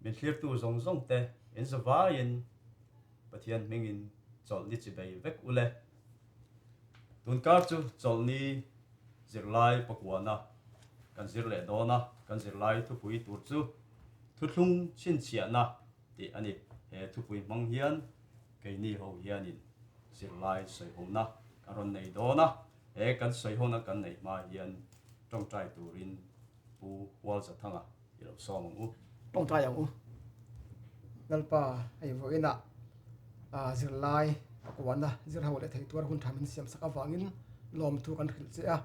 Min thlirtu zawng zawng te in zavaiin Pathian hmingin chawlhni chibei vek ule. Tunkar chu chawlhni zirlai pakuana kan zir leh dawn a, kan zirlai thupui tur chu Thuthlung chhinchhiahna tih a ni. He thupui hmang hian keini ho hianin zirlai sawihona kan rawn nei dawn a, he kan sawihona kan neih hma hian tawngtai turin Pu Hualzathanga i lo sawm ang u. Tawngtai ang u. Lalpa, hei vawiinah zirlai pakuana zir ho leh thei tuar hun tha min siam sak avangin lawmthu kan hrilh che a.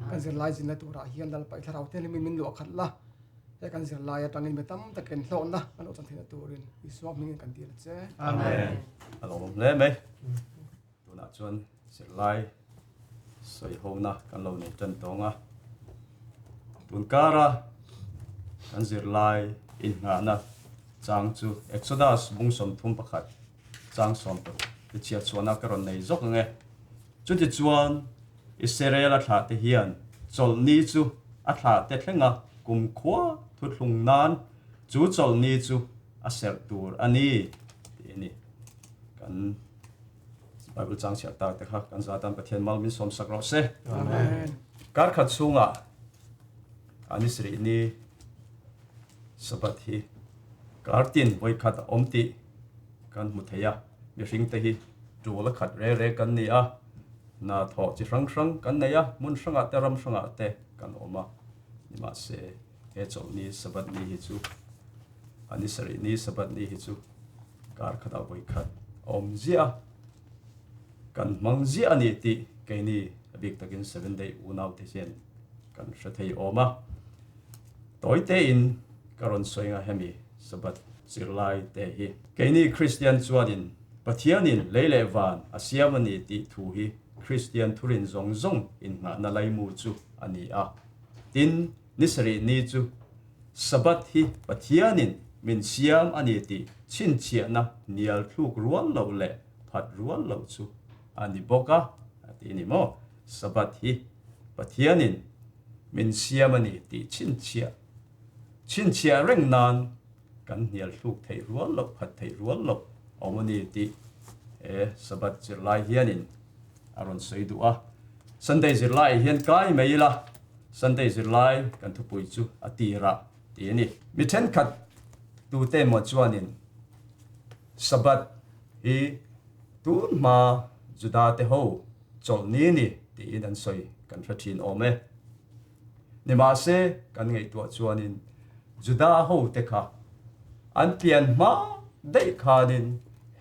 Kan zirlai zinna turah hian Lalpa i thlarau thianghlimin min luah khat la, he kan zirlai atangin mi tam takin hlawhna kan lo chan theihna turin Isua hmingin kan dil a che. Amen. A lawmawm hle mai. Tunah chuan zirlai sawihona kan lo nei tan tawng a, tun kara kan zirlai inngahna chang chu Exodus bung 31 chang 60 te chhiar chhuahna ka rawn nei zawk ang e. Chutichuan Israel a thlah te hian chawlhni chu a thlah te thlenga kumkhua thuthlung nan chu chawlhni chu a serh tur a ni tih a ni. Kan Bible chang chhiar tak te kha kan za tan Pathian mal min sawm sak rawh se. Amen. Kar khat chhungah ani sarih ni Sabbath hi kar tin vawi khat a awm tih kan hmu thei a. Mihring te hi tul a khat re re kan ni a, hna thawh chi hrang hrang kan nei a, hmun hrangah te ram hrangah te kan awm a. Nimahse he chawlhni Sabbath ni hi chu ani sarih ni Sabbath ni hi chu Kar khatah vawi khat a awm ziah a, kan hmang ziah a ni tih keini a bik takin Seven Day unaute hian kan hre thei awm a. Tawi tein ka rawn sawi nga hemi Sabbath zirlai te hi. Keini Kristian chuanin Pathianin lei leh van a siam a ni tih thu hi Kristian thurin zawng zawng innghahna laimu chu a ni a. Tin, Ni sarih ni chu Sabbath hi Pathianin min siam a ni tih chhinchhiahna hnial thluk rual loh leh phat rual loh chu a ni bawk a, a ti ni maw? Sabbath hi Pathianin min siam a ni tih chhinchhiah chhinchhiah reng nan kan hnial thluk theih rual loh, phat theih rual loh a awm a ni tih he Sabbath zirlai hianin a rawn sawi duh a. Sunday zirlaiah hian kai mai ila, Sunday zirlai kan thupui chu a tirah tih a ni. Mi thenkhat tute emaw chuanin Sabbath hi tun hma Juda te ho chawlh ni ni tiin an sawi kan hre thin awm e. Nimahse kan ngaihtuah chuanin Juda ho te kha an pian hma daih khanin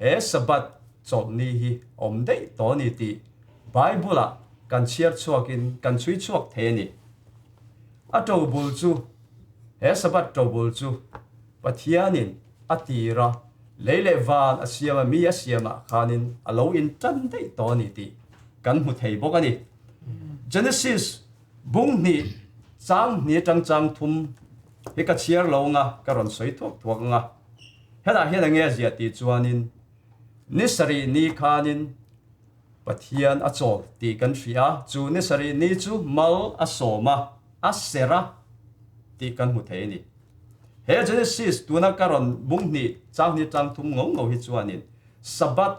he Sabbath chawlh ni hi awm daih tawh a ni tih Bible ah kan chhiar chhuakin kan chhui chhuak thei a ni. A tobul chu, he Sabbath tobul chu Pathianin a tira lei leh van a siama mi a siamah khanin a lo intan daih tawh a ni tih kan hmu thei bawk a ni. Genesis bung hnih chang hnih atang chang thum hi ka chhiar lo anga ka rawn sawi thuak thuak anga hetah hian enge a ziah tih chuanin ni sarih ni khanin Pathian a chawl tih kan hria a, chu ni sarih ni chu mal a sawm a, a ser a tih kan hmu thei a ni. He Genesis tuna ka rawn bung hnih chang hnih chang thum ngau ngau hi chuanin Sabbath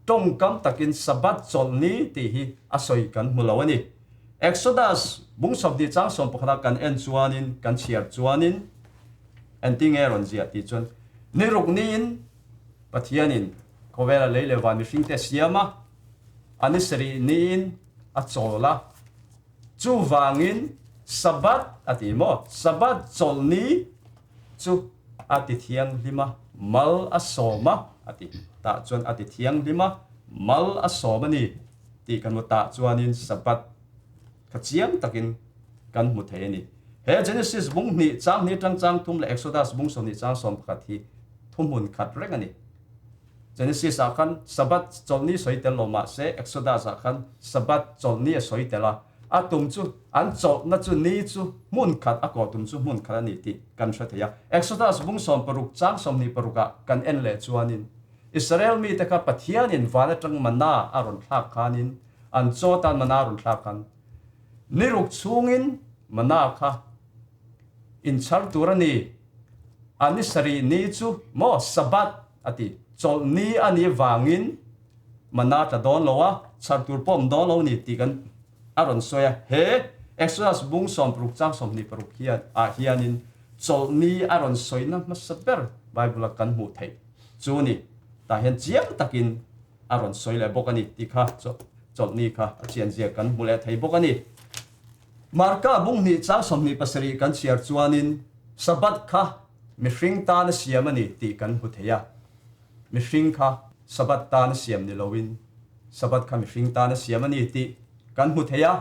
tawngkam takin Sabbath chawlh ni tih hi a sawi kan hmu lo a ni. Exodus bung 20 chang 11 a kan en chuanin kan chhiar chuanin engtinge rawn ziah tih chuan ni ruk niin Pathianin khawvela lei leh van mihringte a siam a, a ni sarih niin a chawl a, chuvangin Sabbath a ti maw? Sabbath chawlhni chu a ti thianghlim a, mal a sawm a a ti. Tah chuan a ti thianghlim a, mal a sawm a ni tih kan hmu. Tah chuanin Sabbath kha chiang takin kan hmu thei a ni. He Genesis bung hnih chang hnih atang chang thum leh Exodus bung 20 chang 11 hi thuhmun khat reng a ni. Genesis ah khan Sabbath chawlhni sawi tel lo mah se Exodus ah khan Sabbath chawlhni a sawi tel a, a tum chu an chawlhna chu ni chu hmun khat a kawh tum chu hmun khat a ni tih kan hre thei a. Exodus bung 16 chang 26 ah kan en leh chuanin Israel mite kha Pathianin van atang mana a rawn thlak khanin an chaw tan mana a rawn thlak khan ni ruk chhungin mana kha inchhar tur a ni. A ni sarih ni chu maw Sabbath a ti. Chawlh ni a nih vangin mana tla dawn lo a, chhar tur pawh awm dawn lo ni tih kan a rawn sawi a. He Exodus bung 60 chang 26 hian ah hianin chawlh ni a rawn sawina hmasa ber Bible a kan hmuh theih chu ni. Tah hian chiang takin a rawn sawi leh bawk a ni tih kha chawlh ni kha a chianzia kan hmu leh thei bawk a ni. Marka bung hnih chang 27 kan chhiar chuanin Sabbath kha mihring tana siam a ni tih kan hmu thei a. Mihring kha Sabbath tana siam ni loin Sabbath kha mihring tana siam a ni tih kan hmu thei a.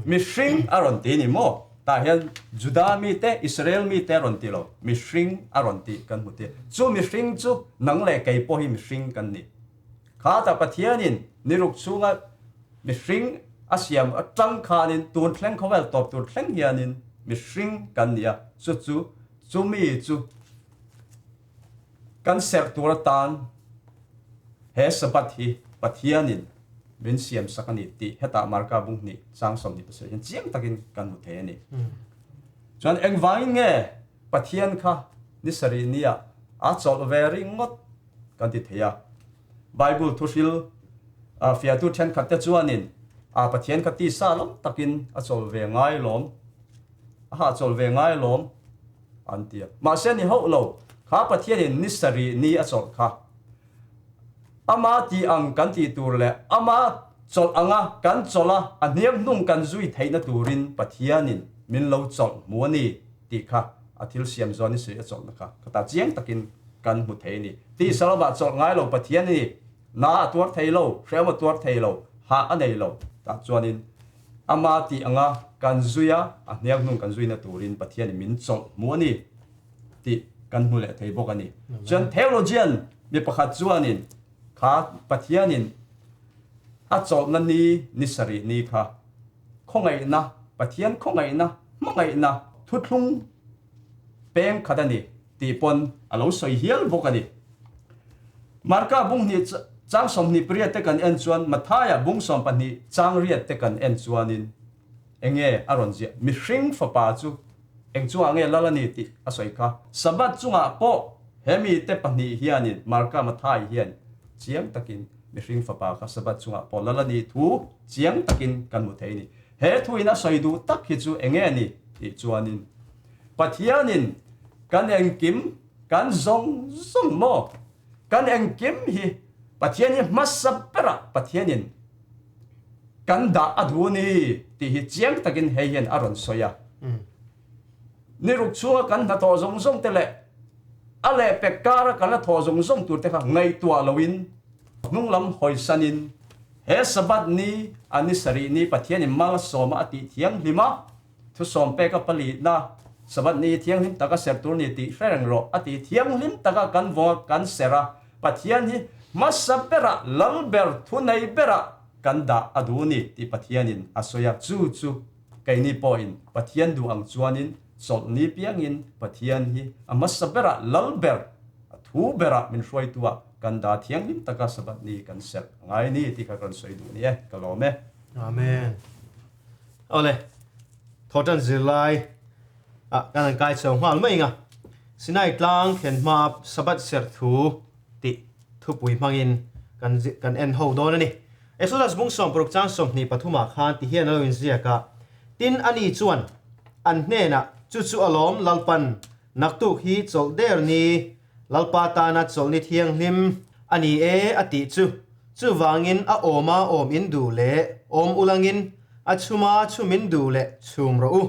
Mihring a rawn ti ni maw? Tah hian Juda mite, Israel mite a rawn ti lo, mihring a rawn tih kan hmu thei a. Chu mihring chu nang leh kei pawh hi mihring kan ni. Kha ta Pathianin ni ruk chhunga mihring a siam atang khanin tun thleng khawvel tawp tur thleng hianin mihring kan ni a, chu chu chumi chu kan serh tur atan he Sabbath hi Pathianin min siam sak a ni tih hetah Marka bung hnih chang 27 hian chiang takin kan hmu thei a ni. Chuan engvangin nge Pathian kha ni sarih nia a chawlh ve ringawt kan ti thei a. Bible thuhril fiahtu thenkhat te chuanin a Pathian kha tisa lam takin a chawl ve ngai lawm, a hahchawl ve ngai lawm an ti a. Mahse ni hauh lo, kha Pathianin ni sarih ni a chawlh kha ama tih ang kan tih tur leh ama chawlh anga kan chawlh a, a hniam hnung kan zui theihna turin Pathianin min lo chawlh hmu a ni tih kha a thil siam zawn ni sarih a chawlhna kha ka ta chiang takin kan hmu thei a ni. Tisa lamah chawlh ngai lo Pathian a ni. Na a tuar thei lo, hrehawm a tuar thei lo, hah a nei lo. Tah chuanin ama tih anga kan zui a, a hniang hnung kan zuina turin Pathianin min chawlh hmu a ni tih kan hmu leh thei bawk a ni. Chuan theologian mi pakhat chuanin kha Pathianin a chawlhna ni ni sarih ni kha khawngaihna, Pathian khawngaihna, hmangaihna thuthlung peng khat a ni tih pawn a lo sawi hial bawk a ni. Marka bung hnih chang 28 te kan en chuan Mathaia bung 12 chang riat te kan en chuanin enge a rawn ziah? Mihring fapa chu eng chungah nge lal a ni tih a sawi kha. Sabbath chungah pawh he mite pahnih hianin Marka Mathai hian chiang takin mihring fapa kha Sabbath chungah pawh lal a nih thu chiang takin kan hmu thei a ni. He thuin a sawi duh tak hi chu enge a ni tih chuanin Pathianin kan engkim kan zawng zawng maw? Kan engkim hi Pathian hi hmasa berah Pathianin kan dah a duh ni tih hi chiang takin hei hian a rawn sawi a. Ni ruk chhunga kan hnathawh zawng zawng te leh a lehpek kara kan la thawh zawng zawng tur te kha ngaihtuah loin hnunglam hawisanin he Sabbath ni a ni sarih ni Pathianin malsawma a tih thianghlim a, Thusawm peka palitna, Sabbath ni thianghlim taka ser tur ni tih hre reng rawh a ti. Thianghlim taka kan vawng a, kan ser a, Pathian hi hmasa berah, lal ber, thunei berah kan dah a duh ni tih Pathianin a sawi a. Chu chu keini pawhin Pathian duh ang chuanin chawlhni piangin Pathian hi a hmasa berah, lal ber, a thu berah min hruaitu ah kan dah thianghlim taka Sabbath ni kan serh a ngai ni tih kha ka rawn sawi duh ni e. Ka lawm e. Amen. Awle, thawhtan zirlai ah kan han kai chho nghal mai anga Sinai tlang thlen hma Sabbath serh thu tih thupui hmangin kan kan en ho dawn a ni. Exodus bung 60 chang 23 ah khan ti hian a lo inziak a, Tin ani chuan an hnenah chu chu alawm Lalpan naktuk hi chawlh der ni Lalpa tana chawlhni thianghlim a ni e a tih chu. Chuvangin a awma awm in duh leh awm ulangin a chhuma chhum in duh leh chhum rawh u.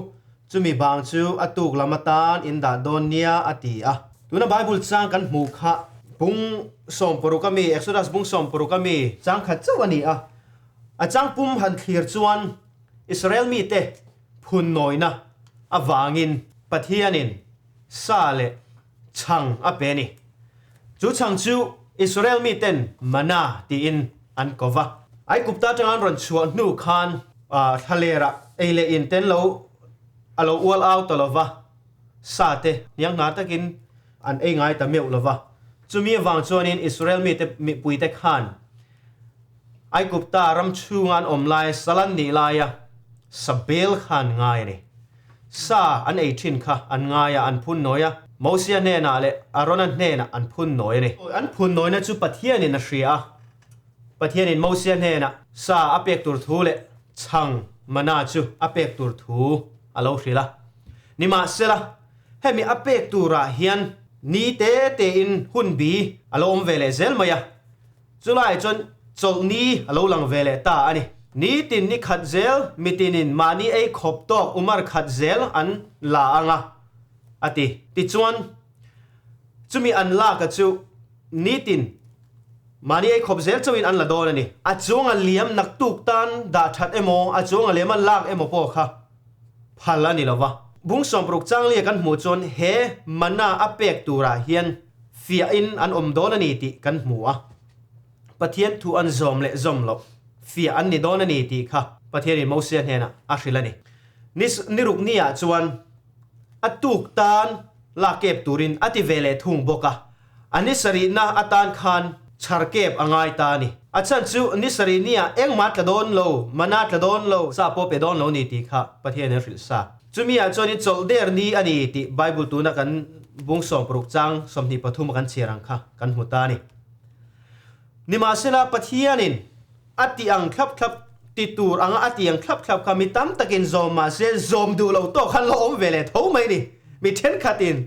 Chumi bang chu a tuk lam atan in dah dawn nia a ti a. Tuna Bible chang kan hmuh kha bung 60 ami, Exodus bung 60 ami chang khat chauh a ni a. A chang pum han thlir chuan Israel mite phun nawina avangin Pathianin sa leh chhang a pe a ni. Chu chhang chu Israel miten mana tiin an ko va. Aigupta atanga an rawn chhuah hnu khan thlalerah ei leh in ten lo a lo ual au ta lo va, sa te hniang hnar takin an ei ngai ta meuh lo va. Chumi avang chuanin Israel mite mipuite khan Aigupta ram chhunga an awm lai, sal an nih laia sa bel kha an ngai a ni. Sa an ei thin kha an ngai a, an phun nawi a. Mosia hnenah leh Arona hnenah an phun nawi a ni. An phun nawina chu Pathianin a hria a. Pathianin Mosia hnenah sa a pek tur thu leh chhang, mana, chu a pek tur thu a lo hrilh a. Nimahsela, hemi a pek turah hian ni te tein hun bi a lo awm ve leh zel mai a. Chulaiah chuan chawlhni a lo lang ve leh ta a ni. Nitin ni khat zel mitinin mahni ei khawp tawk umar khat zel an la ang a, a ti. Tichuan, chumi an lak a chu nitin mahni ei khawp zel chauhin an la dawn a ni. A chuanga liam naktuk tan dah that emaw, a chuanga liam an lak emaw pawh kha phal a ni lo va. Bung sawmparuk changlia kan hmuh chuan he mana a pek turah hian fiahin an awm dawn a ni tih kan hmu a. Pathian thu an zawm leh zawm loh fiah an ni dawn a ni tih kha Pathianin Mosia hnenah a hrilh a ni. Ni ni ruk niah chuan a tuk tan lak kep turin a ti ve leh thung bawk a. A ni sarihna atan khan chhar kep a ngai ta a ni. A chhan chu ni sarih niah engmah tla dawn lo, mana tla dawn lo, sa pawh pe dawn lo ni tih kha Pathianin a hrilh sa. Chumi ah chuan in chawlh der ni a ni tih Bible tuna kan bung 16 chang 23 a kan chhiar ang kha kan hmu ta a ni. Nimahsela Pathianin a tih ang thlap thlap ti tur anga a tih ang thlap thlap kha mi tam takin zawm mahse zawm duh lo tawk khan la awm ve leh tho mai ni. Mi thenkhatin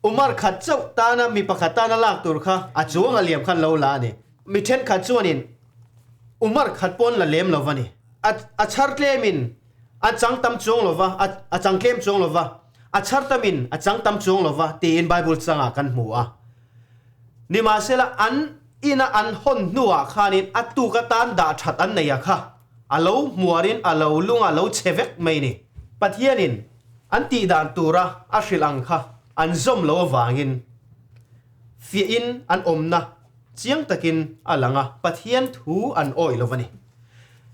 Umar khat chauh tana mi pakhat tana lak tur kha a chuang a liam khan lo la a ni. Mi thenkhat chuanin Umar khat pawn la lem lo va ni. A chhar tlemin A chang tam chuang lo va, a a chang tlem chuang lo va, a chhar tamin a chang tam chuang lo va tiin Bible changah kan hmu a. Nimahsela an ina an hawn hnuah khanin a tuk atan dah that an nei a kha, a lo hmuarin a lo lung a lo chhe vek mai ni. Pathianin an tih dan tura a hrilh ang kha an zawm lo avangin fiahin an awmna chiang takin a lang a, Pathian thu an awih lo va ni.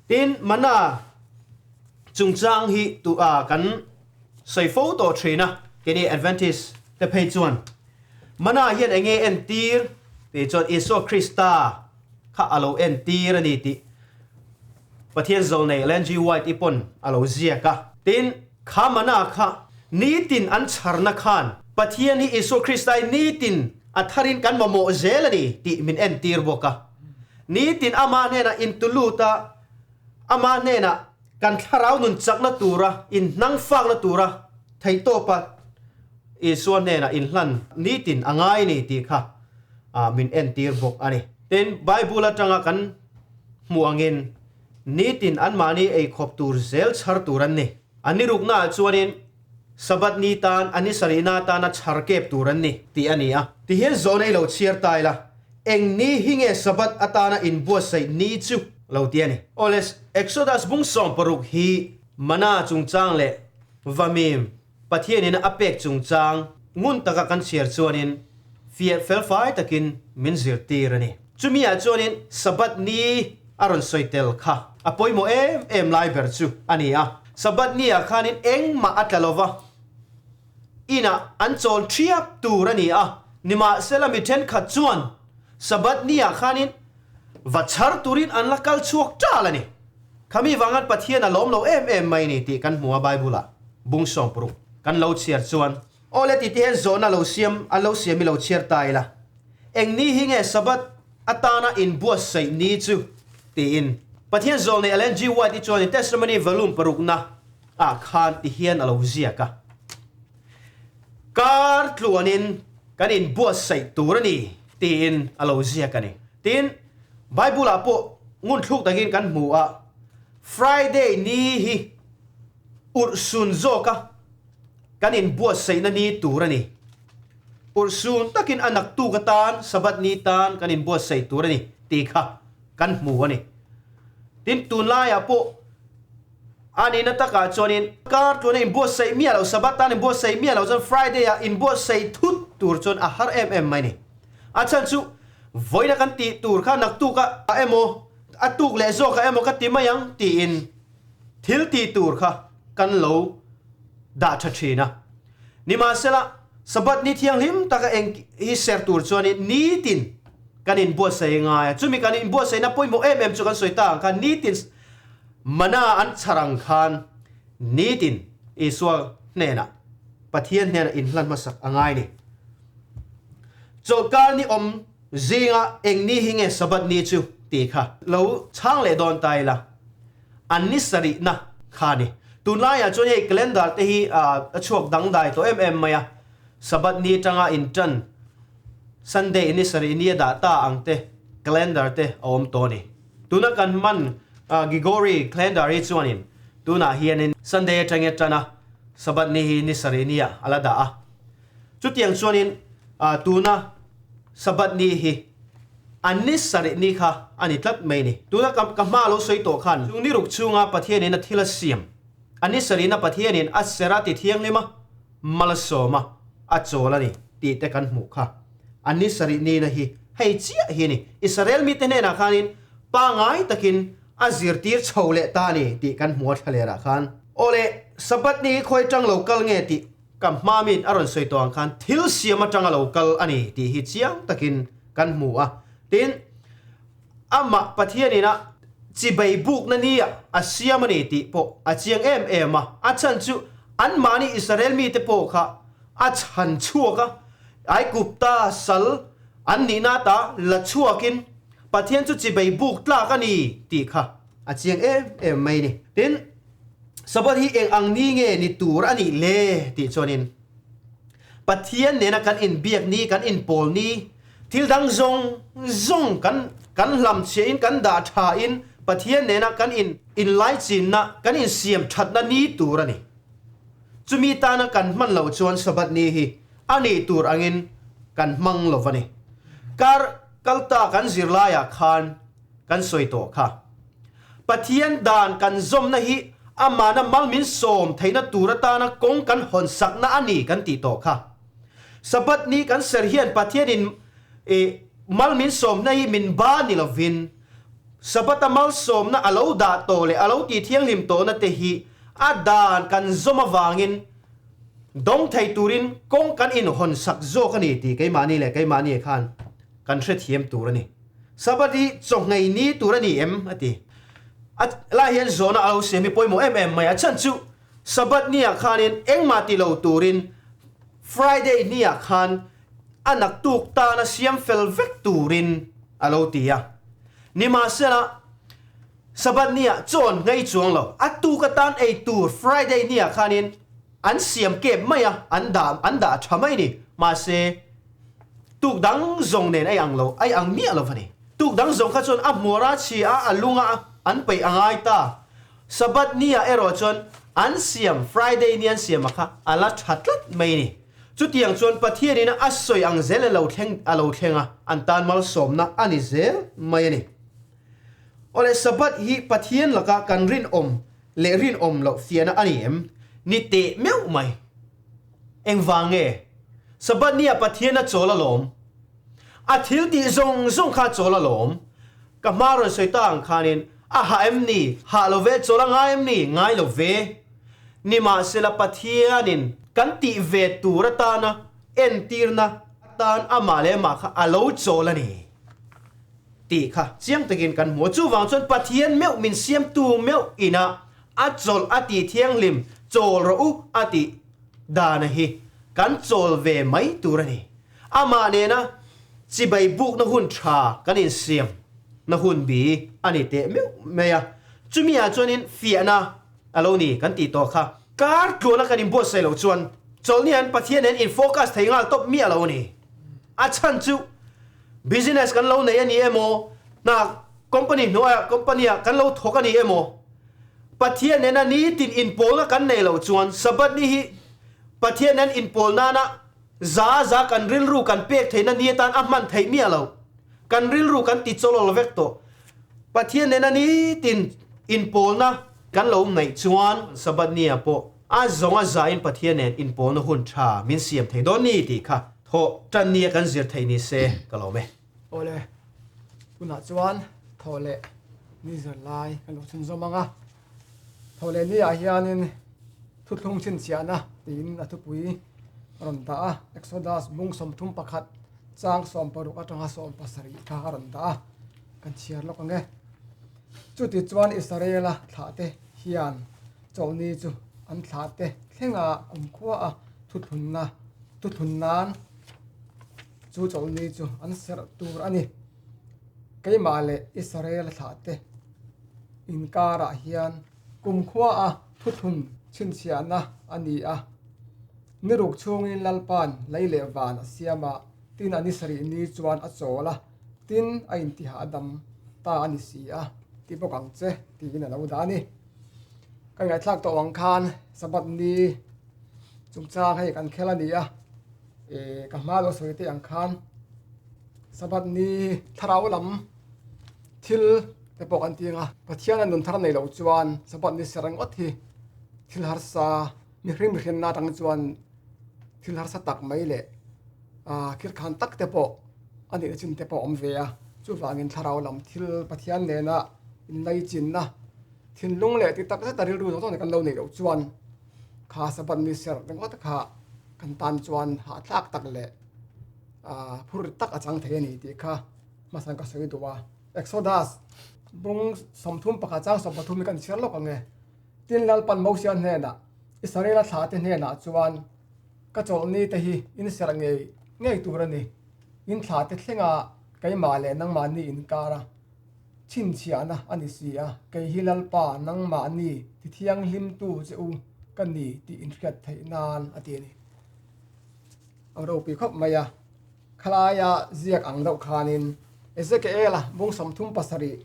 Tin, mana chungchang hi tu a kan sawi fo tawh thin a, keini Adventist te phei chuan mana hian eng nge entir tih chuan Isua Krista kha a lo entir a ni tih Pathian zawlnei Ellen G. White i pawn a lo ziak a. Tin, kha mana kha nitin an chharna khan Pathian hi Isua Krista hi nitin a tharin kan mamawh zel a ni tih min entir bawk a. Nitin ama hnenah intulut a, ama hnenah kan thlarau nun chakna tura, inhnang fakna tura theihtawpa Isua hnenah inhlan nitin a ngai ni tih kha min entir bawk a ni. Tin, Bible atanga kan hmuh angin nitin anmahni eikhawp tur zel chhar tur an ni. A niruknaah chuanin Sabbath ni tan a ni sarihna atana chhar kep tur an ni tih a ni a. Tihian zawhna i lo chhiar ta ila, eng ni hi nge Sabbath atana inbuatsaih ni chu lo ti a ni. Awle, Exodus bung 16 hi mana chungchang leh vamim Pathianin a pek chungchang ngun taka kan chhiar chuanin fiah felfai takin min zirtir a ni. Chumi-ah chuanin Sabbath ni a rawn sawi tel kha a pawimawh em em lai ber chu a ni a. Sabbath ni-ah khanin engmah a tla lo va, inah an chawl thiap tur a ni a. Nimahsela mi thenkhat chuan Sabbath ni-ah khanin va chhar turin an la kal chhuak tal a ni. Khami vangan Pathian a lawm lo em em mai ni tih kan hmu a Bible-ah bung 16 kan lo chhiar chuan. Awle ti te hian zawhna lo siam an lo siam i lo chhiar ta ila. Eng ni hi nge Sabbath atana inbuatsaih ni chu? tiin. Pathian zawlnei Ellen G. White-i chuan in Testimony Volume parukna ah khan ti hian a lo ziak a, Kar tluanin kan inbuatsaih tur a ni tiin a lo ziak a ni. Tin, Bible-ah pawh ngunthluk takin kan hmu a, Friday ni hi urhsun zawka kan inbuatsaihna ni tur a ni. Urhsun takin a naktuk atan Sabbath ni tan kan inbuatsaih tur a ni tih kha kan hmu a ni. Tin, tunlaiah pawh a nihna takah chuanin kar tluana inbuatsaih miah lo, Sabbath tan inbuatsaih miah lo chuan Friday-ah inbuatsaih thut tur chuan a har em em mai a ni. A chhan chu vawiina kan tih tur kha naktuk a emaw, a tuk leh zawk a emaw ka ti mai ang tiin thil tih tur kha kan lo dah tha thin a. Nimahsela, Sabbath ni thianghlim taka eng hi ser tur chuanin nitin kan inbuatsaih ngai a. Chumi kan inbuatsaihna pawimawh em em chu kan sawi ta ang khan nitin mana an chhar ang khan nitin Isua hnenah, Pathian hnenah inhlan hmasak a ngai ni. Chawlhkar ni awm zinga eng ni hi nge Sabbath ni chu tih kha lo chhang leh dawn ta ila, an ni sarihna kha ni. Tunlaiah chuan hei calendar te hi a chhuak dangdai tawh em em mai a, Sabbath ni atanga intan Sunday ni sarih ni a dah ta ang te calendar te a awm tawh a ni. Tuna kan hman Gregory calendar hi chuanin tunah hianin Sunday atangin a tan a, Sabbath ni hi ni sarih ni ah a la dah a. Chutiang chuanin tuna Sabbath ni hi an ni sarih ni kha a ni tlat mai ni. Tuna ka hma lo sawi tawh khan chung ni ruk chhunga Pathianin a thil a siam, a ni sarihna Pathianin a serh a ti thianghlim a, malsawm a, a chawl a ni tih te kan hmuh kha. An ni sarih nina hi hei chiah hi a ni. Israel mite hnenah khanin pangai takin a zirtir chho leh ta a ni tih kan hmu a thlalerah khan. Awle, Sabbath ni hi khawi tang lo kal nge tih ka hma min a rawn sawi tawh ang khan thil siam atanga lo kal a ni tih hi chiang takin kan hmu a. Tin, amah Pathianin a chibai bukna nia a siam a ni tih pawh a chiang em em a. A chhan chu anmahni Israel mite pawh kha a chhan chhuak a, Aigupta sal an nihna ata la chhuakin Pathian chu chibai buk tlak a ni tih kha a chiang em em mai a ni. Tin, Sabbath hi eng ang ni nge ni tur a nih le tih chuanin Pathian nena kan inbiak ni, kan inpawl ni, thil dang zawng zawng kan kan hlamchhiahin kan dah thain Pathian nena kan in inlaichinna, kan insiam thatna ni tur a ni. Chumi tana kan hman loh chuan Sabbath ni hi a nih tur angin kan hmang lo va ni. Kar kalta kan zirlaiah khan kan sawi tawh kha. Pathian dan kan zawmna hi amahna mal min sawm theihna tur atana kawng kan hawn sakna a ni kan tih tawh kha. Sabbath ni kan ser hian Pathianin mal min sawmna hi min ba ni lovin Sabbath-a malsawmna a lo dah tawh leh a lo tih thianghlim tawhna te hi a dan kan zawm avangin dawng thei turin kawng kan inhawn sak zawk a ni tih keimahni leh keimahni khan kan hrethiam tur a ni. Sabbath hi chawhngei ni tur a ni em? a ti. A lai hian zawhna a lo siam hi pawimawh em em mai a. Chhan chu Sabbath niah khanin engmah ti lo turin Friday niah khan a naktuk tana siam fel vek turin a lo ti a. Nimahsela, Sabbath niah chawn ngei chuang lo, a tuk atan ei tur Friday niah khanin an siam kep mai a, an dah an dah tha mai ni. Mahse, tuk dang zawng nen a ang lo, a ang miah lo va ni. Tuk dang zawng kha chuan a hmuar a chhi a, a lung a, an peih a ngai ta. Sabbath niah erawh chuan an siam Friday ni an siam a kha a la tha tlat mai ni. Chutiang chuan Pathianin a sawi ang zel a lo thleng a lo thleng a, an tan malsawmna a ni zel mai a ni. Awle, Sabbath hi Pathian laka kan rinawm leh rinawm loh fiahna a ni em? Ni teh meuh mai. Engvang nge? Sabbath nia Pathian a chawl alawm. A thil tih zawng zawng kha a chawl alawm. Ka hma rawn sawi ta ang khanin, a hah em ni? Hah lo ve, chawl a ngai em ni? Ngai lo ve. Nimahsela Pathianin kan tih ve tur atana entirna atan amah leh amah kha a lo chawl a ni tih kha chiang takin kan hmu a. Chuvang chuan Pathian meuh min siamtu meuh ina a chawlh a tih thianghlim chawl rawh u a tih dana hi kan chawl ve mai tur a ni. Amah nena chibai bukna hun tha kan insiam na hun bi a ni teh meuh mai a. Chumi ah chuanin fiahna A lo ni, kan tih tawh kha. Kar tluana kan inbuatsaih loh chuan chawlhni hian Pathian nen in focus thei nghal tawp miah lo a ni. A chhan chu business kan lo nei a ni emaw, hna company hnuaiah company ah kan lo thawk a ni emaw, Pathian nena nitin inpawlna kan nei loh chuan Sabbath ni hi Pathian nen inpawl nana za za kan rilru kan pek theihna ni atan a hman theih miah lo. Kan rilru kan ti chawlawl vek tawh. Pathian nena nitin inpawlna kan lo ngaih chuan Sabbath nia pawh a zawng a zain Pathian nen inpawlna hun tha min siam thei dawn ni tih kha thawh tan nia kan zir theih ni se ka lawm e. Awle, tunah chuan thawh leh ni zir lai kan lo chhunzawm ang a. Thawh leh ni ah hianin thuthlung chhinchhiahna tiin a thupui a rawn dah a, Exodus bung 31 chang 60 atanga 70 kha a rawn dah a. Kan chhiar lawk ang e. Chuti chuan Israela thlahte hian chawlhni chu an thlahte thlenga kumkhua a thuthlunna thuthlun nan chu chawlhni chu an serh tur a ni. Keimah leh Israel thlahte inkarah hian kumkhua a thuthlun chhinchhiahna a ni a. Ni ruk chhungin Lalpa'n lei leh van a siam a, tin a ni sarih ni chuan a chawl a, tin a intihahdam ta a ni si a, ti bawk ang che, tiin a lo dah a ni. Ka ngaihthlak tawh ang khan Sabbath ni chungchang hei kan khel a ni a, eh ka hma lo sawi te ang khan Sabbath ni thlarau lam thil te pawh kan ti ang a, Pathian a nun thar nei loh chuan Sabbath ni ser ngawt hi thil harsa mihring mihrinna atang chuan thil harsa tak mai leh ah khirkhan tak te pawh a nihna chin te pawh a awm ve a, chuvangin thlarau lam thil Pathian nena inlaichinna Thinlung leh ti tak zet a rilru zawng zawng kan lo neih loh chuan kha Sabbath ni serh ringawt kha kan tan chuan hahthlak tak leh phur tak a chang thei a ni tih kha hmasan ka sawi duh a. Exodus bung 31 chang 13 hi kan chhiar lawk ang e. Tin Lalpan Mosia hnenah, Israela thlahte hnenah chuan ka chawlhni te hi in serh ngei ngei tur a ni. In thlahte thlenga keimah leh nangmahni inkar a. Chhinchhiahna a ni si a, kei hi Lalpa nangmahni ti thianghlimtu che u ka ni tih inhriat theih nan a ti a ni. A ropui khawp mai a, khalaia ziak ang deuh khanin Ezekiel-a bung 37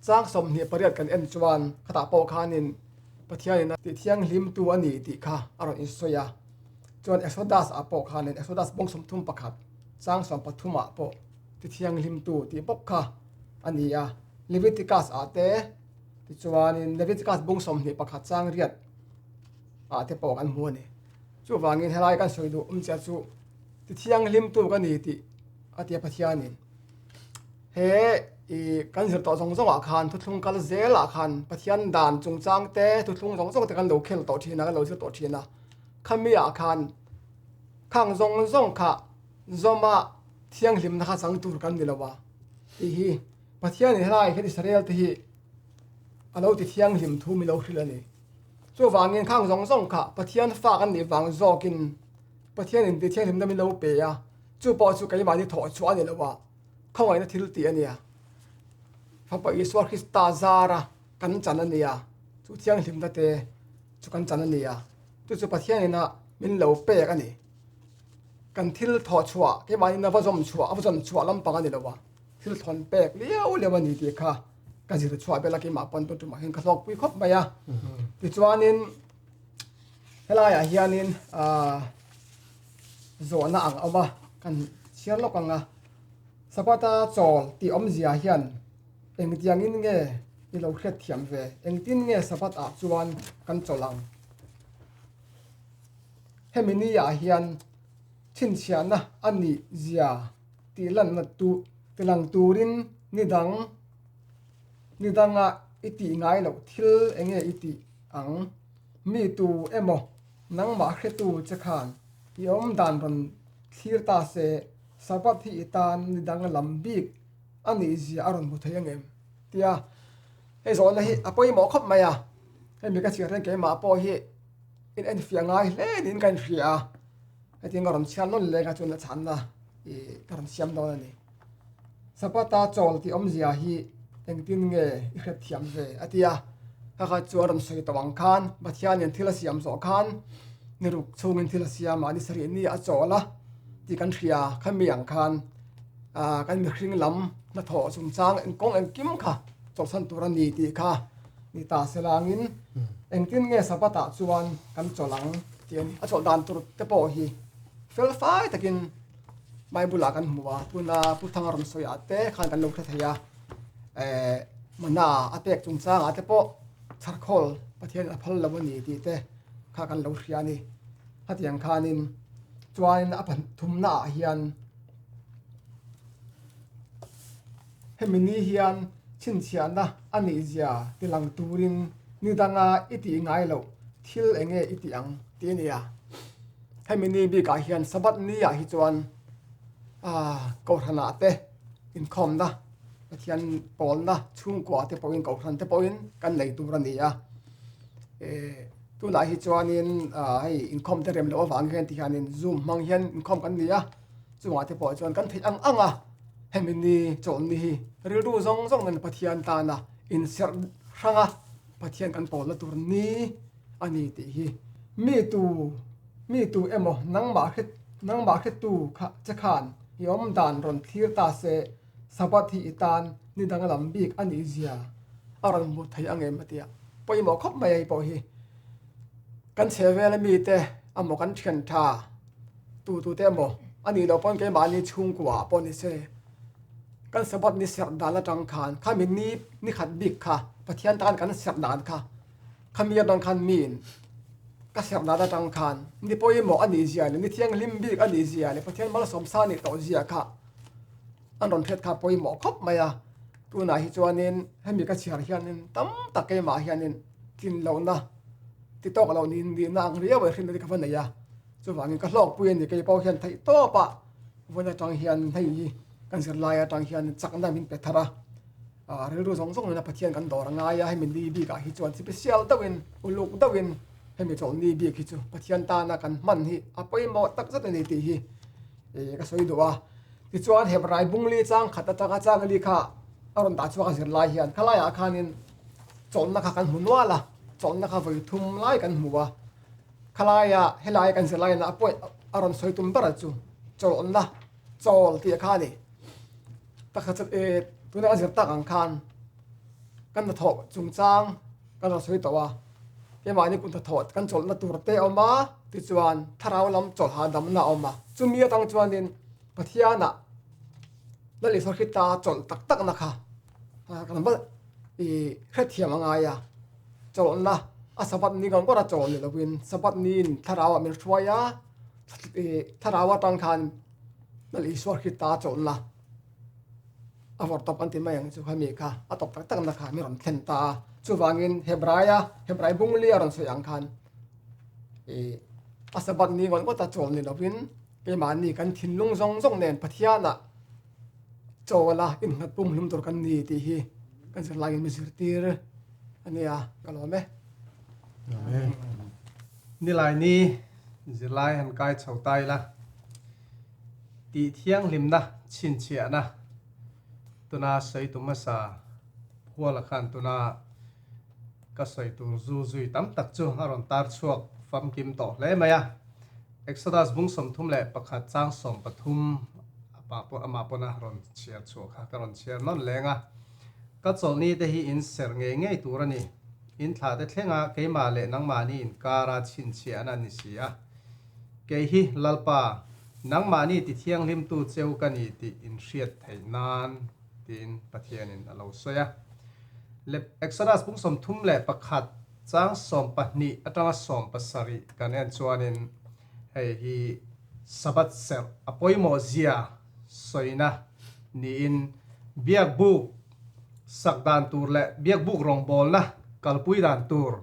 chang 28 kan en chuan khatah pawh khanin Pathianin a ti thianghlimtu a ni tih kha a rawn insawi a, chuan Exodus-ah pawh khanin Exodus bung 31 chang 13 ah pawh ti thianghlimtu tih bawk kha a ni a, Leviticus ah te tichuanin Leviticus bung 21 chang riat ah te pawh kan hmu a ni. Chuvangin helai kan sawi duh awm chiah chu ti thianghlimtu ka ni tih a tia Pathianin he i kan zir tawh zawng zawng ah khan thuthlung kal zel ah khan Pathian dan chungchang te thuthlung zawng zawng te kan lo khel tawh thin a kan lo zir tawh thin a, khami ah khan khang zawng zawng kha zawma thianghlimna kha chang tur kan ni lo a tih hi Pathianin helai hian Israel te hi a lo ti thianghlim thu min lo hrilh a ni. Chuvangin khang zawng zawng kha Pathian fa kan nih vang zawkin Pathianin ti thianghlimna min lo pe a, chu pawh chu keimahni thawh chhuah a ni lo a, khawngaihna thil tih a nia. Fapa Isua Krista zara kan chan a nia, chu thianghlimna te chu kan chan a nia, chu chu Pathianin a min lo pek a ni. Kan thil thawh chhuah keimahni na va zawm chhuah a va zawn chhuah lampang a ni lo a, thil thawn pek liau liau a ni tih kha ka zir chhuah bel a keimah pawn tun tumah hian ka hlawkpui khawp mai a. Tichuanin helaiah hianin ahh zawhna ang awm a, kan chhiar lawk ang a, Sabata chawl tih awmzia hian engtiangin nge i lo hriatthiam ve, engtin nge Sabbath ah chuan kan chawlh ang? Hemi ni ah hian chhinchhiahna a nih zia tih lanna tu tilang turin ni dang ni danga i tih ngai loh thil eng nge i tih ang? Mi tu emaw nangmah hretu che khan i awm dan rawn thlir ta se Sabbath hi i tan ni dang lam bik a nih zia a rawn hmu thei ang em? Tia hei zawhna hi a pawimawh khawp mai a, hemi ka chhiar hian keimah pawh hi in enfiah ngai hle niin ka inhria a, hetiang ka rawn chhiar nawn leng a chuan a chhanna ih ka rawn siam dawn a ni. Sapata chawl tih awmzia hi engtin nge i hret thiam ve a ti a, ka kha chu a rawn sawi tawh ang khan Pathianin thil a siam zawh khan ni ruk chhungin thil a siam a, ni sarih ni a chawl a tih kan hria khami ang khan ah kan mihring lam hnathawh chungchang engkawng engkim kha chawlhsan tur a ni tih kha Ni ta se langin engtin nge Sabbath ah chuan kan chawlh ang tih a ni. A chawlh dan tur te pawh hi fel fai takin Bible ah kan hmu a, tuna Pu Thanga rawn sawi ah te khan kan lo hre thei a, eh mana a pek chungchang ah te pawh chharkhawl Pathian a phal lo a ni tih te kha kan lo hria a ni. Hetiang khanin chuanin a pathumna ah hian Hemi ni hian chhinchhiahna a nih zia tilang turin ni danga i tih ngai loh thil eng nge i tih ang tih a ni a. Hemi ni bikah hian Sabbath ni ah hi chuan Kohhranah te inkhawmna, Pathian pawlna chhungkua te pawhin Kohhran te pawhin kan nei tur a ni a. Tunah hi chuanin hei inkhawm te rem loh avang hian ti hianin zoom hmang hian inkhawm kan ni a, chungah te pawh chuan kan theih ang ang a, hemi ni chawlhni hi rilru zawng zawng nen Pathian tana inserh hrang a, Pathian kan pawlna tur ni a ni tih hi mi tu mi tu emaw nangmah hre nangmah hretu kha che khan i awm dan rawn thlir ta se Sabbath hi i tan ni danglam bik a nih zia a rawn hmuh thei ang em a tia pawimawh khawp mai a pawh hi kan chhe vel a mite amaw kan thian tha tu tu te emaw a nih loh pawn keimahni chhungkua ah pawh ni se kan Sabbath ni serh dan atang khan khami ni ni khat bik kha Pathian tan kan serh dan kha khami atang khan miin ka serh dan atang khan ni pawimawh a nih zia leh ni thianghlim bik a nih zia leh Pathian malsawmsa a nih tawh zia kha an rawn hriat kha pawimawh khawp mai a tunah hi chuanin hemi ka chhiar hianin tam tak keimah hianin tlin lohna ti tawk loh ni nihna ang riau e hrinna te ka va nei a chuvangin ka hlawkpui a ni kei pawh hian theih tawp ah vawiin atang hian hei hi kan zirlai atang hian chakna min pe thar a ah rilru zawng zawng nena Pathian kan dawr a ngai a hemi ni bikah hi chuan special deuhin uluk deuhin hemi chawlhni bik hi chu Pathian tana kan hman hi a pawimawh tak zet a ni tih hi ih ka sawi duh a. Tichuan Hebrai bungli chang khat atanga chang li kha a rawn dah chhuak a zir lai hian khalaiah khanin chawlhna kha kan hmu nual a, chawlhna kha vawi thum lai kan hmu a. Khalaia helai kan zir laiin a point a rawn sawi tum ber chu chawlhna chawl tih kha a ni. Taksa chu e tuna kan zir tak ang khan kan hnathawh chungchang kan rawn sawi tawh a, keimahni kut hnathawh kan chawlhna tur te a awm a, tichuan thlarau lam chawlhah damna a awm a. Chumi atang chuanin Pathianah Lal Isua Krista chawlh tak takna kha kan va i hrethiam a ngai a, chawlhna a Sabbath ni ngawr ngawr a chawl ni lovin Sabbath niin thlarauah min hruai a, i thlarau atang khan Lal Isua Krista chawlhna a vawrh tawp an ti mai ang chu hemi kha a tawp tak takna kha min rawn thlen ta a, chuvangin Hebraia Hebrai bungli a rawn sawi ang khan i a Sabbath ni ngawt ngawt a chawl ni lovin Keimahni kan thinlung zawng zawng nen Pathianah chawla innghat pumhlum tur kan ni tih hi kan zirlaiin mi zirtir a nia, ka lawm e. Amen. Nilaini zirlai han kai chho ta ila, tih thianghlimna chhinchhiahna tuna sawi tu hmasa Phuala khan tuna ka sawi tur zu zui tam tak chu a rawn tar chhuak famkim tawh hle mai a. Exodus bung 31 chang 13 a pa pawh amah pawn a rawn chhiar chhuah kha ka rawn chhiar nawn leng a. Ka chawlhni te hi in serh ngei ngei tur a ni. In thlah te thlenga keimah leh nangmahni inkara chhinchhiahna ni si a. Kei hi Lalpa, nangmahni tithianghlimtu cheu ka ni tih in hriat theih nan tiin Pathianin a lo sawi a. Le Exodus bung 31 chang 12 atanga 17 kan en chuanin hei hi Sabbath serh a pawimawh zia sawina niin biakbuk sak dan tur leh biakbuk rawngbawlna kalpui dan tur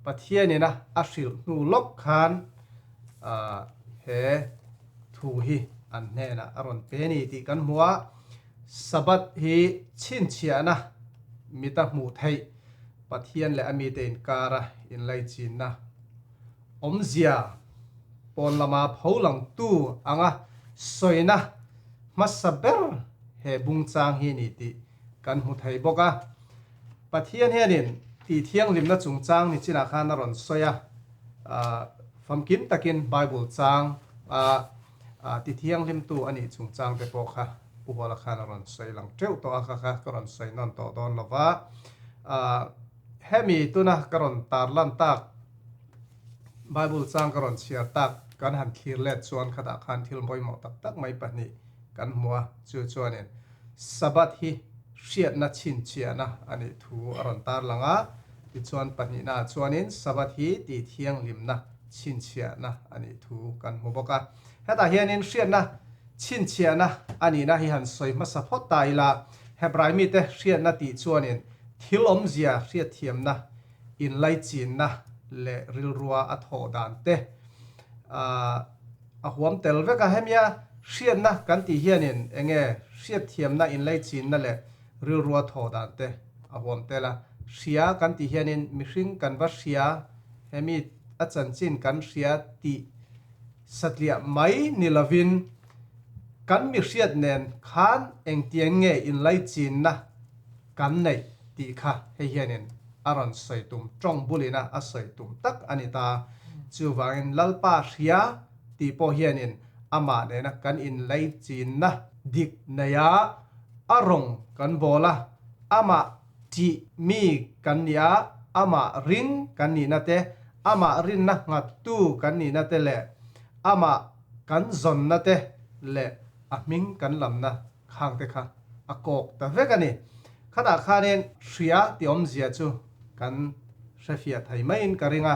Pathianina a hrilh hnu lawk khan he thu hi an hnenah a rawn pe a ni tih kan hmu a. Sabbath hi chhinchhiahna mita hmuh theih Pathian leh a mite inkara inlaichinna awmzia pawn lama pho langtu anga sawina hmasa ber he bungchang hi ni tih kan hmu thei bawk a. Pathian hianin tih thianghlimna chungchang ni chinah khan a rawn sawi a, famkim takin Bible chang a ti thianghlimtu a nih chungchang te pawh kha Pu Hawla khan a rawn sawi lang teuh tawh a, kha kha ka rawn sawi nawn tawh dawn lo va. Hemi tuna ka rawn tarlan tak Bible chang ka rawn chhiar tak kan han thlir let chuan khatah khan thil pawimawh tak tak mai pahnih kan hmu a, chu chuanin Sabbath hi hriatna chhinchhiahna a nih thu a rawn tarlang a, tichuan pahnihnaah chuanin Sabbath hi tihthianghlimna chhinchhiahna a nih thu kan hmu bawk a. Hetah hianin hriatna chhinchhiahna a nihna hi han sawi hmasa phawt ta ila, Hebrai mite hriatna tih chuanin thil awmzia hriatthiamna, inlaichinna leh rilrua a thawh dan te a huam tel vek a. Hemia hriatna kan tih hianin enge hriatthiamna, inlaichinna leh rilrua thawh dan te a huam tel a. Hria kan tih hianin mihring kan va hria. Hemi a chanchin kan hria tih satliah mai ni lovin kan mi hriat nen khan engtiang nge inlaichinna kan neih tih kha hei hianin a rawn sawi tum tawng bulina a sawi tum tak a ni ta. Chuvangin Lalpa hria tih pawh hianin amah nena kan inlaichinna dik neia a rawng kan bawl a, amah tih mi kan nih a, amah ring kan nihna te, amah rinna nghattu kan nihna te leh amah kan zawnna te leh a hming kan lamna khang te kha a kawk ta vek a ni. Khatah khanin hria tih awmzia chu kan hrefiah thei maiin ka ring a,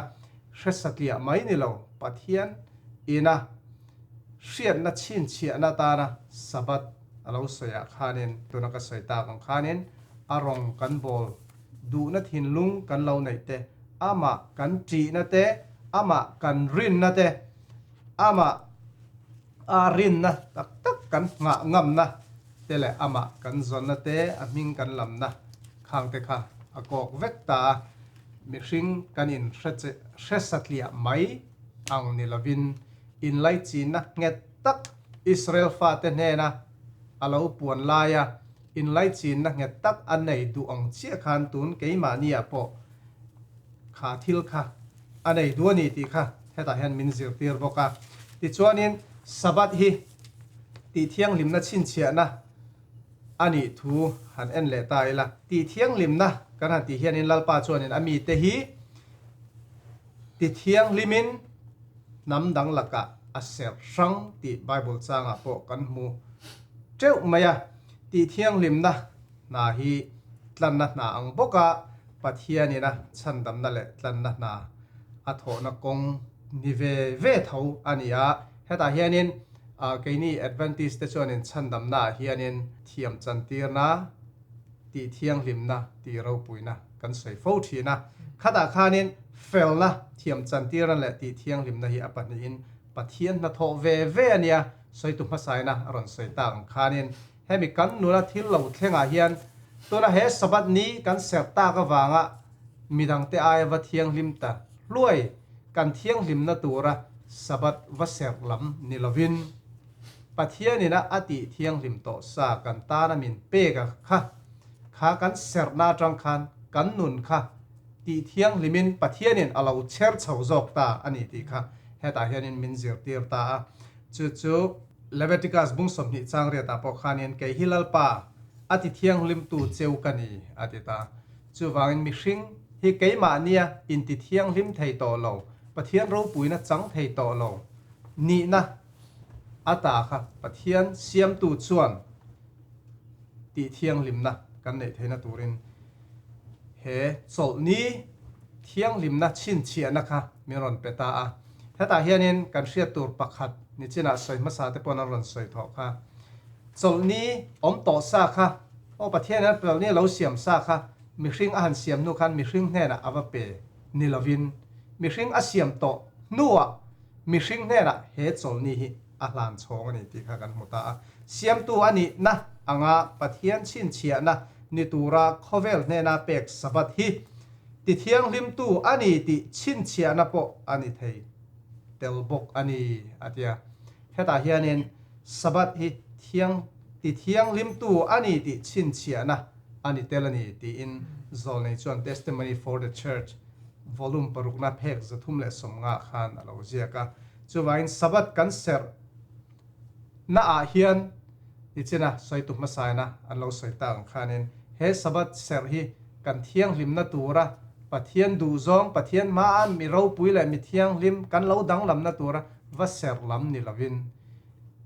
hre satliah mai ni lo, Pathian ina hriatna chhinchhiahna atana Sabbath a lo sawiah khanin tuna ka sawi tak ang khanin a rawng kan bawl duhna thinlung kan lo neih te, amah kan ṭihna te, amah kan rinna te, amah a rinna tak tak kan nghah ngamna te leh amah kan zawnna te, a hming kan lamna khang te kha a kawk vek ta a, mihring kan in hre satliah mai ang ni lovin inlaichinna nghet tak Israel fate hnena a lo puan laia inlaichinna nghet tak a nei duh ang chiah khan tun keimahniah pawh kha thil kha a nei duh a ni tih kha hetah hian min zirtir bawk a. Tichuanin Sabbath hi tihthianghlimna chhinchhiahna a nih thu han en leh ta ila. Tihthianghlimna kan han tih hianin Lalpa chuanin a mite hi tithianghlimin hnam dang lakah a serh hrang tih Bible changah pawh kan hmu teuh mai a. Tihthianghlimna hna hi tlanna hna ang bawka Pathianin a chhandamna leh tlanna hna a thawhna kawng ni ve ve tho a ni a. Hetah hianin keini Adventist te chuanin chhandamna ah hianin thiam chantirna, tih thianghlimna, tih ropuina kan sawi fo thin a. Khatah khanin felna, thiam chantirna leh tih thianghlimna hi a pahnihin Pathian hnathawh ve ve a nia. Sawitu hmasaina a rawn sawi tak ang khanin Hemi kan nula thil lo thlengah hian tuna he Sabbath ni kan serh tak avanga midangte aia va thianghlim ta hluai kan thianghlimna tura Sabbath va serh lam ni lovin Pathianin a a tih thianghlim tawh sa kan tana min pek a kha kha kan serhna atang khan kan nun kha tih thianghlimin Pathianin a lo chher chho zawk ta a ni tih kha hetah hianin min zirtir ta a chu chu Leviticus bung 20 chang riatah pawh khanin kei hi Lalpa, a ti thianghlimtu cheu ka ni, a ti ta. Chuvangin mihring hi keimahnia inti thianghlim thei tawh lo, Pathian ropuina chang thei tawh lo nihna a ta kha Pathian siamtu chuan tih thianghlimna kan neih theihna turin he chawlhni thianghlimna chhinchhiahna kha min rawn pe ta a. Hetah hianin kan hriat tur pakhat nichinah sawi hmasa te pawn an rawn sawi thawh kha. Chawlhni awm tawh sa kha, aw Pathian hian chawlhni a lo siam sa kha mihring a han siam hnu khan mihring hnenah a va pe ni lovin mihring a siam tawh hnuah mihring hnenah he chawlhni hi a hlan chhawng a ni tih kha kan hmu ta a. Siamtu a nihna anga Pathian chhinchhiahna ni tura khawvel hnena pek Sabbath hi tithianghlimtu a ni tih chhinchhiahna pawh a ni thei tel bawk a ni, a ti a. Hetah hianin Sabbath hi thiang tithianghlimtu a ni tih chhinchhiahna a ni tel a ni tiin Zawlnei chuan Testimony for the Church volume parukna phek 350 khan a lo ziak a. Chuvangin Sabbath kan serh na ah hian nichina sawitu hmasaina an lo sawi tak ang khanin he Sabbath serh hi kan thianghlimna tura Pathian duhzawng, Pathian hmaa mi ropui leh mi thianghlim kan lo danglamna tura va serh lam ni lovin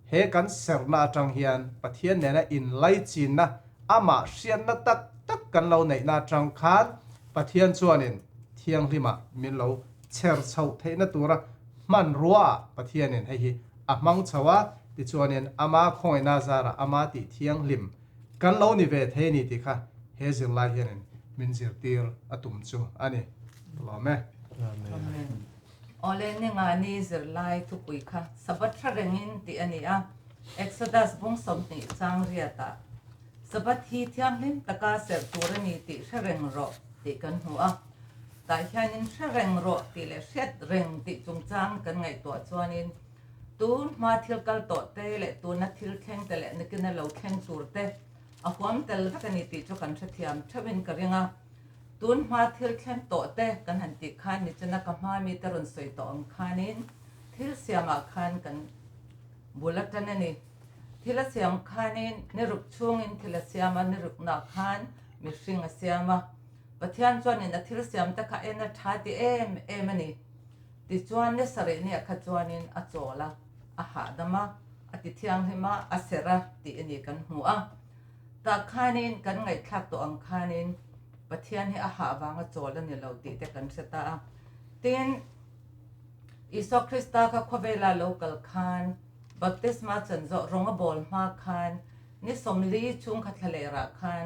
he kan serhna atang hian Pathian nena inlaichinna, amah hriatna tak tak kan lo neihna atang khan Pathian chuanin thianghlimah min lo chher chhoh theihna tura hmanrua ah Pathianin hei hi a hmang chho a, tichuanin ama khawngaihna zarah ama tih thianghlim kan lo ni ve thei a ni tih kha he zirlai hianin min zirtir a tum chu a ni. Ka lawm e. Amen. Awle ninga ni zirlai thupui kha Sabbath tha rengin tih a ni a, Exodus bung 20 chang riatah Sabbath hi thianghlim taka serh tur a ni tih hre reng rawh tih kan hmu a. Tah hianin hre reng rawh tih leh hriat reng tih chungchang kan ngaihtuah chuanin tun hma thil kal tawh te leh tuna thil thleng te leh nakina lo thleng tur te a huam tel vek a ni tih chu kan hrethiam theuhin ka ring a. Tun hma thil thleng tawh te kan han tih khan nichina ka hma mite rawn sawi tawh ang khanin thil siamah khan kan bul a tan a ni. Thil a siam khanin ni ruk chhungin thil a siam a, ni ruknah khan mihring a siam a. Pathian chuanin a thil siam te kha en a tha ti em em a ni. Tichuan ni sarih nia kha chuanin a chawl a, a hahdam a, a ti thianghlim a, a serh a tih a ni kan hmu a. Tah khanin kan ngaihthlak tawh ang khanin Pathian hi a hah vanga chawl a ni lo tih te kan hre ta a. Tin, Isua Krista kha khawvela lo kal khan baptisma chan zawh rawng a bawl hma khan ni 40 chhung kha thla leh rah khan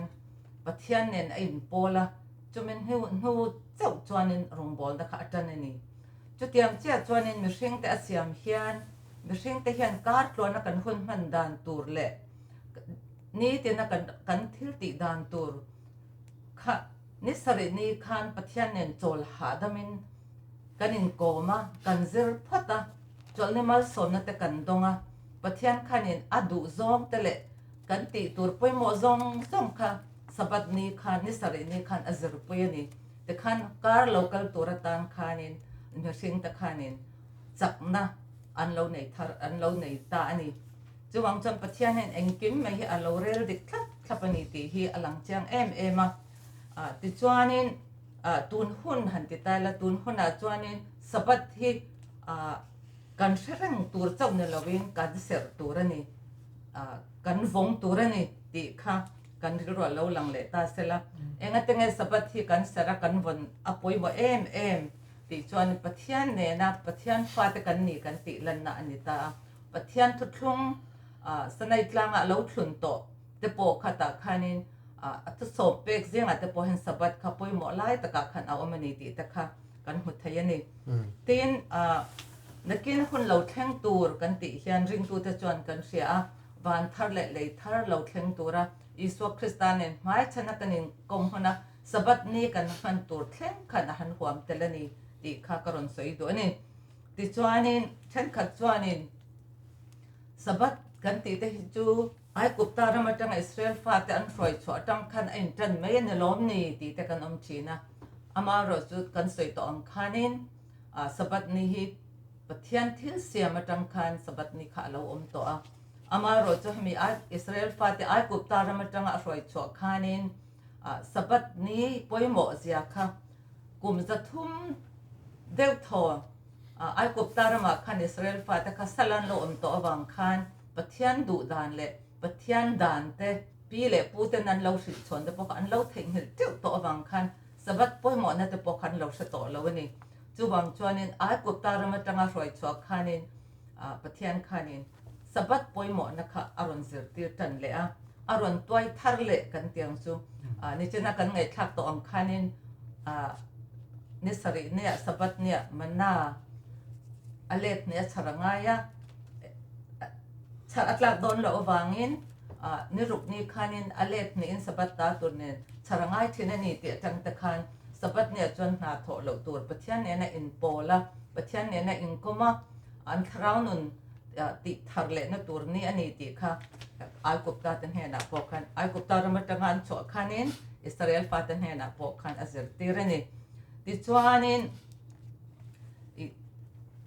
Pathian nen a inpawl a, chumi hnu hnu chauh chuanin rawngbawlna kha a tan a ni. Chutiang chiah chuanin mihringte a siam hian mihringte hian kar tluana kan hun hman dan tur leh nitina kan kan thil tih dan tur kha ni sarih ni khan Pathian nen chawl hahdamin kan inkawm a, kan zir phawt a, chawlhni malsawmna te kan dawng a, Pathian khanin a duh zawng te leh kan tih tur pawimawh zawng zawng kha Sabbath ni khan, ni sarih ni khan a zirpui a ni. Tikhan kar lo kal tur atan khanin mihring te khanin chakna an lo nei thar, an lo nei ta a ni. Chuvang chuan Pathian hian engkim mai hi a lo rel dik thlap thlap a ni tih hi a lang chiang em em a. Tichuanin tun hun han ti ta ila, tun hunah chuanin Sabbath hi kan hre reng tur chauh ni lovin kan serh tur a ni. Kan vawng tur a ni tih kha kan rilruah lo lang leh ta sela. Engate nge Sabbath hi kan serh a, kan vawn a pawimawh em em tih chuan Pathian nena Pathian fate kan ni kan tih lanna a ni ta a. Pathian thuthlung Sanai tlangah lo thlun tawh te pawh khatah khanin a thusawm pek zingah te pawh hian Sabbath kha pawimawh lai takah khan a awm a ni tih te kha kan hmu thei a ni. Tin, nakin hun lo thleng tur kan tih hian ringtute chuan kan hria a, van thar leh lei thar lo thleng tura Isua Krista nen hmaichhana kan inkawm hun a, Sabbath ni kan hman tur thleng khan a han huam tel a ni tih kha ka rawn sawi duh a ni. Tichuanin, thenkhat chuanin Sabbath kan tih te hi chu Aigupta ram atanga Israel fate an hruai chhuah atang khan a intan mai a ni lawm ni tih te kan awm thin a. Amaherawh chu kan sawi tawh ang khanin Sabbath ni hi Pathian thil siam atang khan Sabbath ni kha a lo awm tawh a. Amaherawh chu hemi Israel fate Aigupta ram atanga a hruai chhuah khanin Sabbath ni pawimawh zia kha kum 300 deuh thaw Aigupta ramah khan Israel fate kha sal an lo awm tawh avang khan Pathian duh dan leh Pathian dan te pi leh pu ten an lo hrilh chhawn te pawh kha an lo theihnghilh teuh tawh avang khan Sabbath pawimawhna te pawh kha an lo hre tawh lo a ni. Chuvang chuanin Aigupta ram atanga hruai chhuak khanin Pathian khanin Sabbath pawimawhna kha a rawn zirtir tan leh a, a rawn tuai thar leh kan ti ang chu. Nichina kan ngaihthlak tawh ang khanin ni sarih nia Sabbath nia manna a let nia chhar a ngai a, chhar a tlak dawn loh avangin ni ruk ni khanin a let hnihin Sabbath ta tur nen chhar a ngai thin a ni tih atang te khan Sabbath nia chuan hna thawh loh tur Pathian nena inpawl a, Pathian nena inkawm a, an thlarau nun tih thar lehna tur ni a ni tih kha Aigupta te hnenah pawh khan Aigupta ram atanga an chhuah khanin Israel fate hnenah pawh khan a zirtir a ni. Tichuanin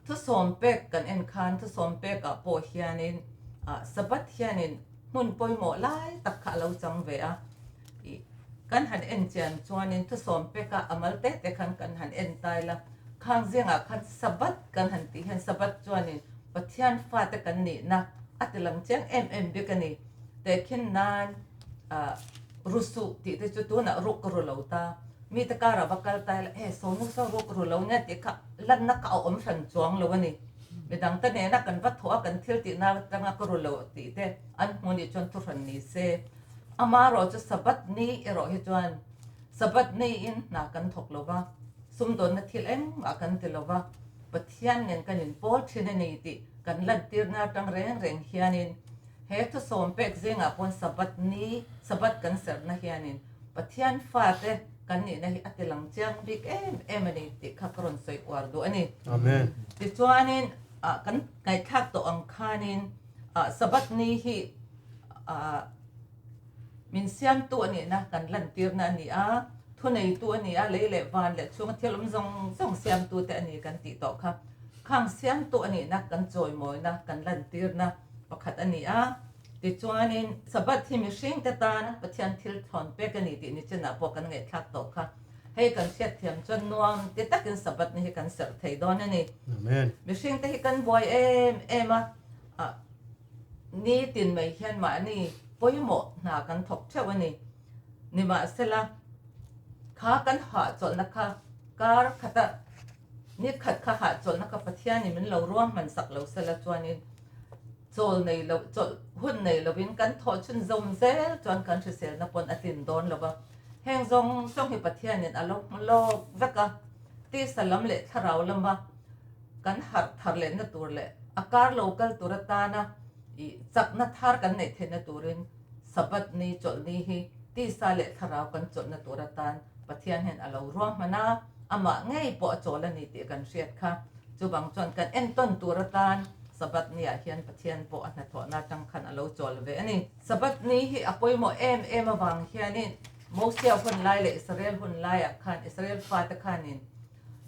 Thusawm pek kan en khan thusawm pekah pawh hianin Sabbath hianin hmun pawimawh lai tak kha a lo chang ve a. Kan han en chian chuanin thusawm peka a mal te te khan kan han en tai la, khang zingah khan Sabbath kan han tih hian Sabbath chuanin Pathian fate kan nihna a ti lang chiang em em bik a ni. Tehkhin nan Rusuh tih te chu tunah ruk ka ru lo ta, mite karah va kal ta ila, he sawnu saw ruk ru lo nia tih kha lanna kha a awm hran chuang lo a ni. Midang te nena kan va thawh a, kan thil tihna atanga ka ru lo tih te an hmu nih chuan thuhran ni se. Amaherawh chu Sabbath ni erawh hi chuan Sabbath niin hna kan thawk lo va, sumdawnna thil engmah kan ti lo va, Pathian nen kan inpawl thin a ni tih kan lantirna atang reng reng hianin He thusawm pek zingah pawn Sabbath ni, Sabbath kan serhna hianin Pathian fate kan nihna hi a tilang chiang bik em em a ni tih kha ka rawn sawi uar duh a ni. Amen. Tichuanin kan ngaihthlak tawh ang khanin Sabbath ni hi min siamtu a nihna kan lantirna a ni a, thuneitu a ni a, lei leh van leh chhunga thil awm zawng zawng siamtute a ni kan tih tawh kha. Khang siamtu a nihna kan chawimawina kan lantirna pakhat a ni a. Tichuanin, Sabbath hi mihringte tana Pathian thil thlawn pek a ni tih nichinah pawh kan ngaihthlak tawh kha. Hei kan hriatthiam chuan nuam ti takin Sabbath ni hi kan serh thei dawn a ni. Amen. Mihringte hi kan buai em em a, ah, nitin mai hian mahni pawimawh hna kan thawk theuh a ni. Nimahsela, kha kan hahchawlhna kha kar khata ni khat kha hahchawlhna kha Pathianin min lo ruahman sak lo sela chuanin, Chawl nei lo, chawlh hun nei lovin kan thawh chhun zawm zel chuan kan hriselna pawn a tlin dawn lo va. Heng zawng zawng hi Pathianin a lo hmu lawk vek a, tisa lam leh thlarau lama kan harh thar lehna tur leh a kar lo kal tur atana ih chakna thar kan neih theihna turin Sabbath ni, chawlh ni hi tisa leh thlarau kan chawlhna tur atan Pathian hian a lo ruahman a, amah ngei pawh a chawl a ni tih kan hriat kha. Chuvang chuan kan entawn tur atan Sabbath ni ah hian Pathian pawh a hnathawhna atang khan a lo chawl ve a ni. Sabbath ni hi a pawimawh em em avang hianin Mosia hun lai leh Israel hun laiah khan Israel fate khanin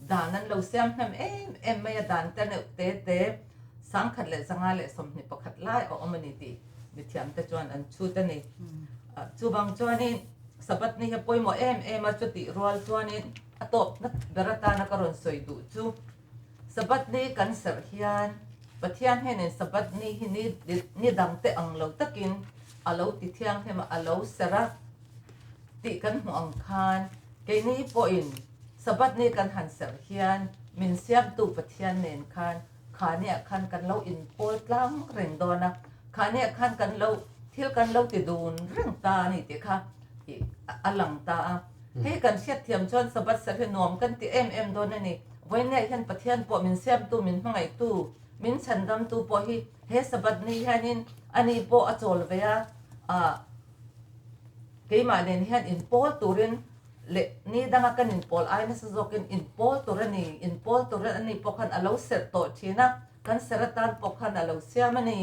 dan an lo siam hnem em em mai a, dan te neuh te te 1021 lai a awm a ni tih mithiamte chuan an chhut a ni. Chuvang chuanin Sabbath ni hi a pawimawh em em a, chutih rual chuanin a tawpna ber atana ka rawn sawi duh chu, Sabbath ni kan serh hian Pathian hianin Sabbath ni hi ni ni dangte ang lo takin a lo ti thianghlim a, a lo serh a tih kan hmuh ang khan keini pawhin Sabbath ni kan han serh hian min siamtu Pathian nen khan khaniah khan kan lo inpawl tlang reng dawn a, khaniah khan kan lo thil kan lo ti dun reng ta a ni tih kha a lang ta a. Hei kan hriatthiam chuan Sabbath serh hi nuam kan ti em em dawn a ni. Vawinia hian Pathian pawh min siamtu, min hmangaihtu, min chhandamtu pawh hi he Sabbath ni hianin ani pawh a chawl ve a, ah keimah nen hian inpawl turin leh ni danga kan inpawl ai nasa zawkin inpawl tur a ni, inpawl tur ani pawh khan a lo serh tawh thin a, kan serh atan pawh khan a lo siam a ni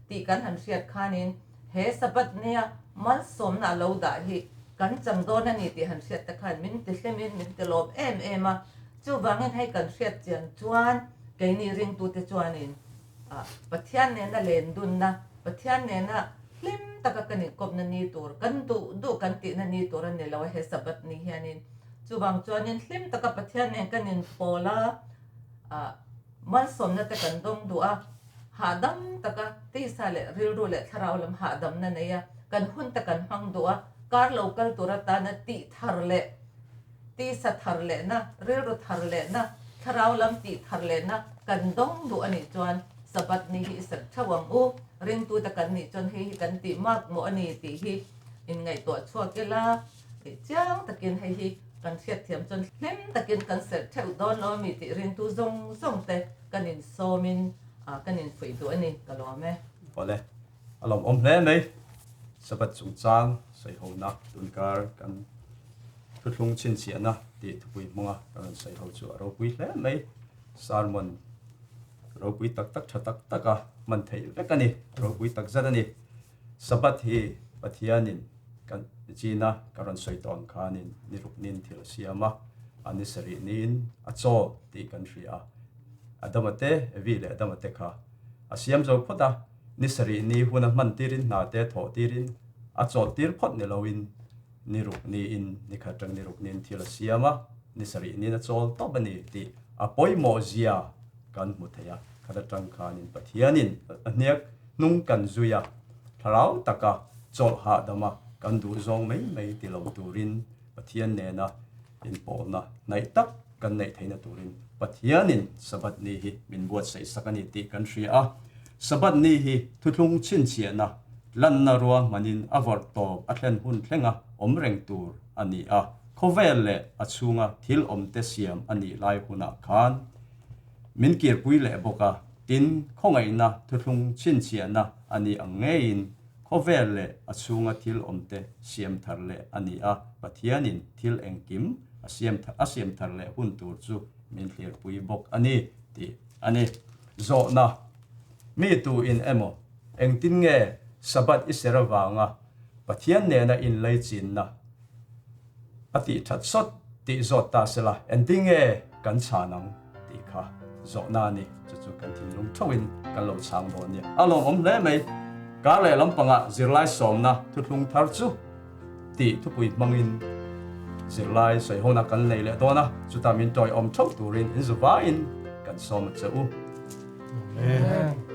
tih kan han hriat khanin he Sabbath nia malsawmna a lo dah hi kan chang dawn a ni tih han hriat te khan min ti hlimin min ti lawm em em a. Chuvangin hei kan hriat chian chuan keini ringtute chuanin Pathian nena len dunna, Pathian nena hlim taka kan inkawpna ni tur, kan duh duh kan tihna ni tur a ni lo a he Sabbath ni hianin. Chuvang chuanin hlim taka Pathian nen kan inpawl a, malsawmna te kan dawng duh a, hahdam taka tisa leh rilru leh thlarau lam hahdamna nei a, kan hun te kan hmang duh a, kar lo kal tur atana tih thar leh Tisa thar lehna, rilru thar lehna, thlarau lam tih thar lehna kan dawng duh a nih chuan Sabbath ni hi i serh theuh ang u. Ringtute kan nih chuan hei hi kan tih mak mawh a ni tih hi inngaihtuah chhuak ila, chiang takin hei hi kan hriatthiam chuan hlim takin kan serh theuh dawn lo a mi tih ringtu zawng zawng te kan insawmin kan infuih duh a ni, ka lawm e. Awle, a lawmawm hle mai. Sabbath chungchang sawihona tunkar kan Thuthlung chhinchhiahna tih thupui hmanga kan rawn sawi ho chu a ropui hle mai. Sermon ropui tak tak tha tak tak a hman theih vek a ni, a ropui tak zet a ni. Sabbath hi Pathianin kan china ka rawn sawi tawh ang khanin ni ruk nin thil a siam a, a ni sarih niin a chaw tih kan hria a. Adama te, Evi leh Adama te kha a siam zo phawt a, ni sarih ni huna hman tirin hna te thawh tirin a chawlh tir phawt ni loin Ni ruk niin ni khat atang ni ruk niin thil a siam a, ni sarih niin a chawl tawp a ni tih a pawimawh zia kan hmu thei a. Khat atang khanin Pathianin a hniak hnung kan zui a, thlarau taka chawlh hahdam a kan duh zawng mai mai ti lo turin Pathian nena inpawlna hnaih tak kan neih theihna turin Pathianin Sabbath ni hi min buatsaih sak a ni tih kan hria a. Sabbath ni hi thuthlung chhinchhiahna Lanna ruahmanin a vawrh tawp a thlen hun thlenga awm reng tur a ni a, khawvel leh a chhunga thil awmte siam a nih lai hunah khan min kirpui leh bawk a, tin, khawngaihna thuthlung chhinchhiahna a nih ang ngeiin Khawvel leh a chhunga thil awmte siam thar leh a ni a, Pathianin thil engkim a siam a siam thar leh hun tur chu min thlirpui bawk a ni tih a ni. Zawhna, Mi tuin emaw engtin nge Sabbath i ser avanga Pathian nena inlaichinna a tih that sawt tih zawt ta sela engtin nge kan chhan ang tih kha zawhna a ni. Chu chu kan thinlung theuhin kan lo chhang dawn nia. A lawmawm hle mai. Kar leh lampangah zirlai sawmna thuthlung thar chu tih thupui hmangin zirlai sawihona kan nei leh dawn a, chutah min tawiawm theuh turin inzuvaiin kan sawm a che u. Amen.